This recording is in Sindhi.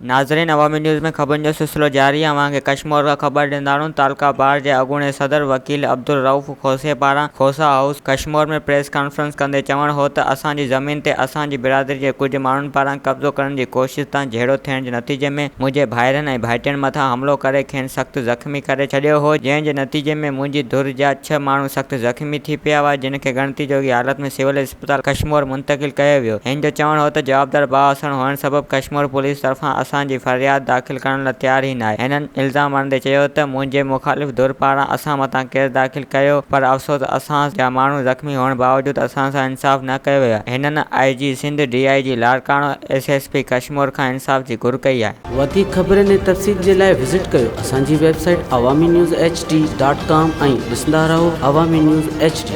ناظرين عوامي نيوز ۾ خبرن جو سلسلو جاري آهي اوهان کي ڪشمور کان خبر ڏيندارون تعلقه بار جي اڳوڻي صدر وڪيل عبدالرئوف کوسي پاران Khosa house Kashmore ۾ press conference ڪندي چوڻ هو ته اسان جي زمين تي اسان جي برادري جي ڪجهه ماڻهن پاران قبضو ڪرڻ جي ڪوشش تان جهيڙو ٿيڻ جي نتيجي ۾ منهنجي ڀائرن ۽ ڀائٽين مٿان حملو ڪري کين سخت زخمي ڪري ڇڏيو هو جنهن جي نتيجي ۾ منهنجي ڌر جا ڇهه ماڻهو سخت زخمي ٿي پيا هئا جن کي ڳڻتي جوڳي حالت ۾ سول اسپتال ڪشمور منتقل ڪيو ويو. هن جو چوڻ هو ته جوابدار بااثر هئڻ سبب ڪشمور پوليس طرفان اسان جي فرياد داخل ڪرڻ لاء تيار ئي ناهي. هنن الزام هڻندي چيو ته منهنجي مخالف ڌر پاران اسان مٿان ڪيس داخل ڪيو پر افسوس اسان جا ماڻهو زخمي هئڻ باوجود اسان سان انصاف نه ڪيو ويو آهي. هنن I G Sindh, D I G Larkana, S S P Kashmore کان انصاف جي گهر ڪئي آهي. وڌيڪ خبرن ۽ تفصيل جي لاء وزٽ ڪيو اسان جي website Awami news H D dot com ۽ ڏسندا رهو عوامي نيوز ايڇ ڊي.